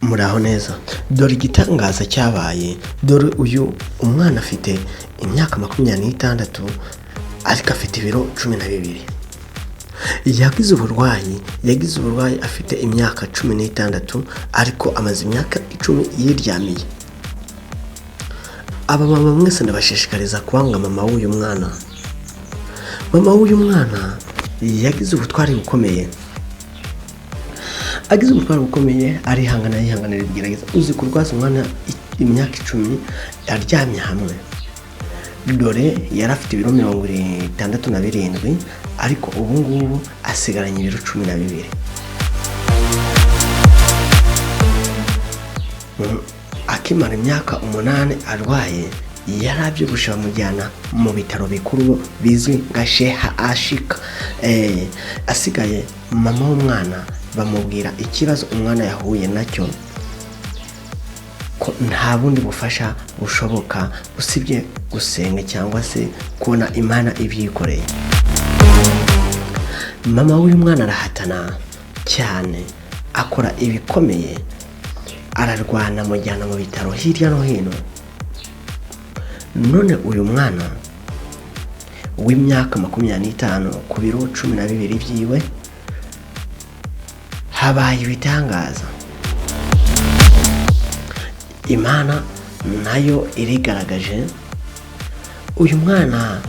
Muraho neza. Dore igitangaza cyabaye, dore uyu umwana afite imyaka 26 ariko afite ibiro 12. Yagize uburwayi afite imyaka 16 ariko amaze imyaka 10 yiryamiye. Aba mama mwese ndabashishikariza kubanga mama w'uyu mwana. Mama w'uyu mwana yagize ubutwari bukomeye, agize ubutwari bukomeye, arihangana, yihanganira ibigerageza. Uzi kurwaza umwana imyaka 10 aryamye hamwe? Dore yari afite ibiro 67, ariko ubu ngubu asigaranye ibiro 12. Akimara imyaka 8 arwaye, yarabyibushye, bamujyana mu bitaro bikuru bizwi nka Sheha Ashika. Asigaye mama w'umwana bamubwira ikibazo umwana yahuye nacyo, ko nta bundi bufasha bushoboka usibye gusenga cyangwa se kubona Imana ibyikoreye. Mama w'uyu mwana arahatana cyane, akora ibikomeye, ararwana, amujyana mu bitaro hirya no hino. None uyu mwana w'imyaka 25 ku biro 12 byiwe, habaye ibitangaza. Imana nayo irigaragaje. Uyu mwana,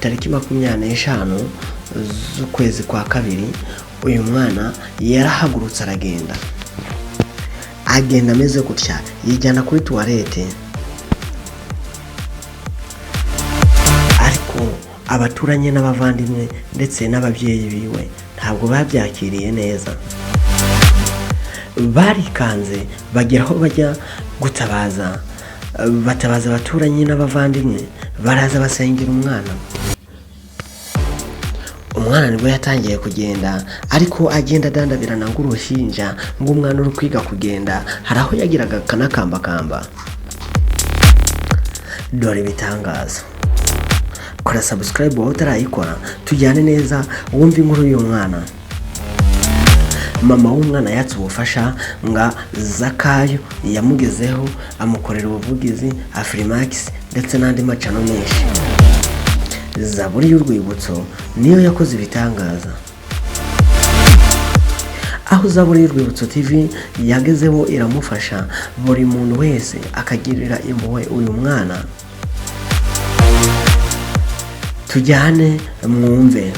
tariki 25 z'ukwezi kwa kabiri, uyu mwana yarahagurutse aragenda, agenda ameze gutya, yijyana kuri toilette, ariko abaturanyi n'abavandimwe ndetse n'ababyeyi biwe ntabwo babyakiriye neza. Barikanze, bagera aho bajya gutabaza, batabaza abaturanyi n'abavandimwe, baraza basengera umwana. Umwana nibwo yatangiye kugenda, ariko agenda adandabirana nk'uruhinja, ng'umwana uri kwiga kugenda. Hari aho yagiraga akanakambakamba. Dore ibitangaza. Kora subscribe wowe utarayikora, tujyane neza wumve inkuru y'uyu mwana. Mama w'umwana yatse ubufasha nga Zakayo yamugezeho, amukorera ubuvugizi, Afrimax ndetse n'andi macano menshi. Zaburi y'urwibutso niyo yakoze ibitangaza. Aho Zaburi y'urwibutso TV yagezeho iramufasha, buri muntu wese akagirira impuhwe uyu mwana. Tujyane mwumve.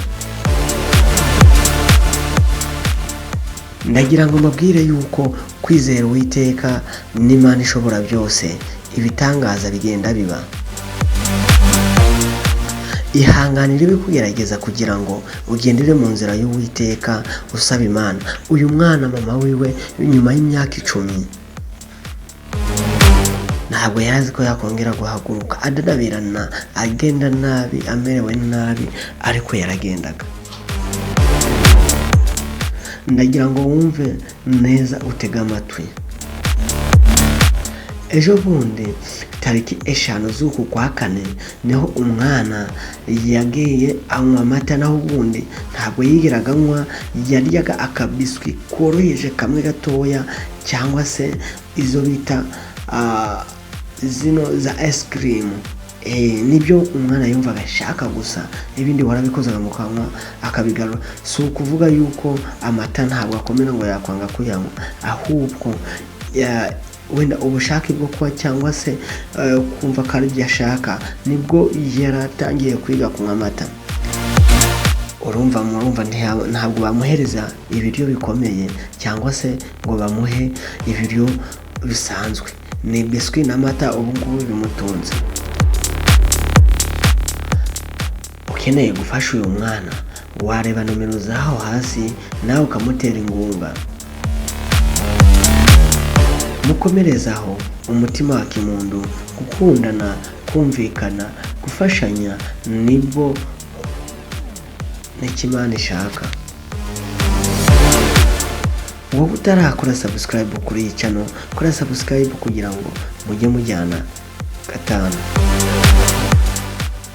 Ndagira ngo mbabwire yuko kwizera Uwiteka n'Imana ishobora byose, ibitangaza bigenda biba. Ihanganire ibikugerageza kugira ngo ugendere mu nzira y'Uwiteka usaba Imana. Uyu mwana mama wiwe nyuma y'imyaka 10 ntabwo yari azi ko yakongera guhaguruka, adadabirana, agenda nabi, amerewe nabi, ariko yaragendaga. Ndagira ngo wumve neza, utege amatwi. Ejo bundi tariki 5 z'uku kwa kane niho umwana yagiye anywa amata, naho ubundi ntabwo yigeraga anywa. Yaryaga akabiswi koroheje kamwe gatoya, cyangwa se izo bita zino za ice cream. Nibyo umwana yumvaga ashaka gusa, ibindi warabikozaga mu kanwa akabigarura. Si ukuvuga yuko amata ntabwo akomera ngo yakwanga kuyanywa, ahubwo wenda ubushake bwo kuba cyangwa se kumva ko ari ibyo ashaka, nibwo yaratangiye kwiga kunywa amata. Murumva ntabwo bamuhereza ibiryo bikomeye cyangwa se ngo bamuhe ibiryo bisanzwe. Ni biswi n'amata ubu ngubu bimutunze. Ukeneye gufasha uyu mwana, wareba nomero zaho hasi nawe ukamutera ingunga. Mukomerezaho umutima wa kimuntu, gukundana, kumvikana, gufashanya, nibwo nicyo Imana ishaka. Wowe utarakora subscribe kuri iyi channel, kora subscribe kugira ngo mujye mujyana gatanu.